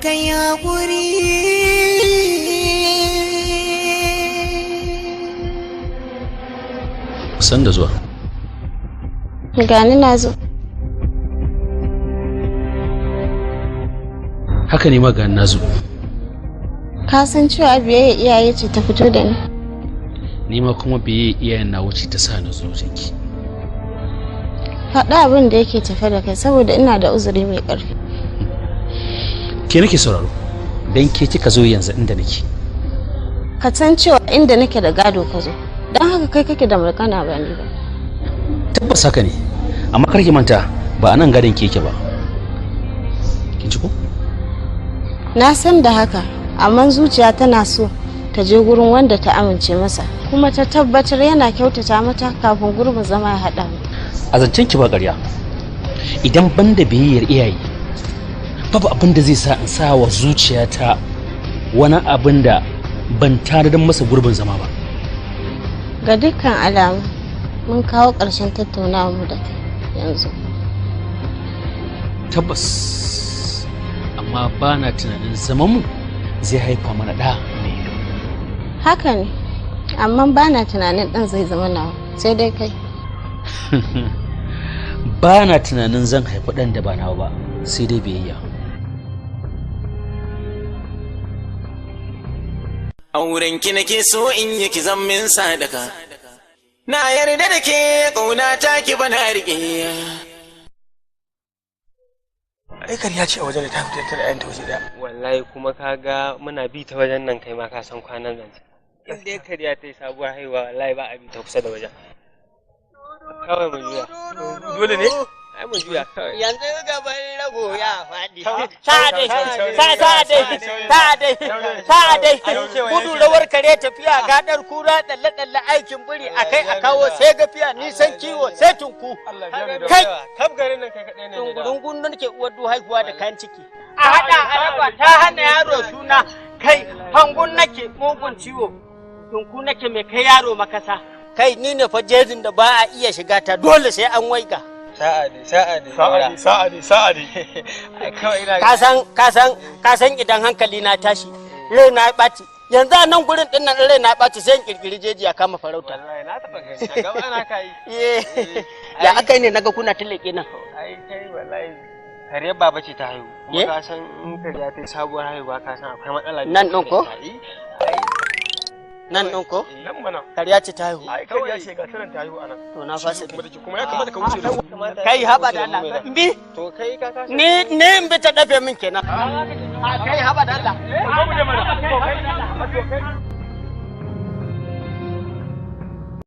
Kai haƙuri. San da zuwa. Gani na zo. Haka ne ma gani na zo. Ka san cewa biyayya iyaye ce ta fito da ni. Ni ma kuma biyayya iyayen na wuce ta sa na zo jinki. Faɗa abin da yake tafe da kai saboda ina da uzuri mai ƙarfi. Ke nake sauraro, dan ke kika zo yanzu inda nake. Ka san cewa inda nake da gado ka zo, don haka kai kake da mulkana ba ni ba. Tabbas haka ne, amma kar ki manta ba a nan gadon keke ba. Kin ji ko? Na san da haka, amma zuciya tana so ta je gurin wanda ta amince masa, kuma ta tabbatar yana kyautata mata kafin gurbin zama ya haɗa mu. A zancen ki ba ƙarya. Idan ban da biyayyar iyaye, babu abin da zai sa in sa wa zuciyata wani abin da ban tanadar masa gurbin zama ba. Ga dukkan alamu, mun kawo ƙarshen tattaunawar mu da kai yanzu. Tabbas, amma ba na tunanin zamanmu zai haifa mana ɗa mai ido. Haka ne, amma ba na tunanin ɗan zai zama nawa, sai dai kai. Ba na tunanin zan haifi ɗan da ba nawa ba, sai dai biyayya. Auren ki nake so in yi ki zan min sadaka. Na yarda da ke ƙauna ta ki bana riƙe. Ai kariya ce a wajen da ta fita da ayyanta waje da. Wallahi kuma kaga muna bi ta wajen nan kai ma ka san kwanan zance. In dai kariya ta yi sabuwar haihuwa wallahi ba a bi ta kusa da wajen. Kawai mu juya. Dole ne? Ai mu juya kawai. Yanzu gaban rago ya faɗi. Sa dai, sa dai, sa dai, gudu rawar kare tafiya gadar kura tsalle tsalle aikin biri akai a kawo sai gafiya nisan kiwo sai tunku. Kai, kaf garin nan kai kaɗai ne. Dungurungun nan ke uwar du haihuwa da kayan ciki. A haɗa a raba ta hana yaro suna kai hangun nake mugun ciwo. Tunku nake mai kai yaro makasa. Kai ni ne fa jejin da ba a iya shiga ta dole sai an waiga. Sa'a ne, sa'a ne. Sa'a ne, sa'a ne, sa'a ne. Ka san idan hankali na tashi, rai na ɓaci. Yanzu a nan gurin ɗin nan rai na ɓaci sai in kirkiri jeji a kama farauta. Wallahi na taɓa gani, a gaba na ka yi. Ya aka yi ne naga kuna tilake nan. Ai kai wallahi kariyar baba ce ta haihu. Kuma ka san in kariya ta yi sabuwar haihuwa ka san akwai matsala. Nan ɗin ko? Nan ɗin ko? Nan mana. Kariya ce ta haihu. Ai kariya ce ga tanan ta haihu anan. To na fasa. Kuma ya kamata ka wuce da Kai haba da Allah. Bi. To kai ka kasa. Ni in bi ta dafe min kenan. Kai haba da Allah. Ko mu je mana.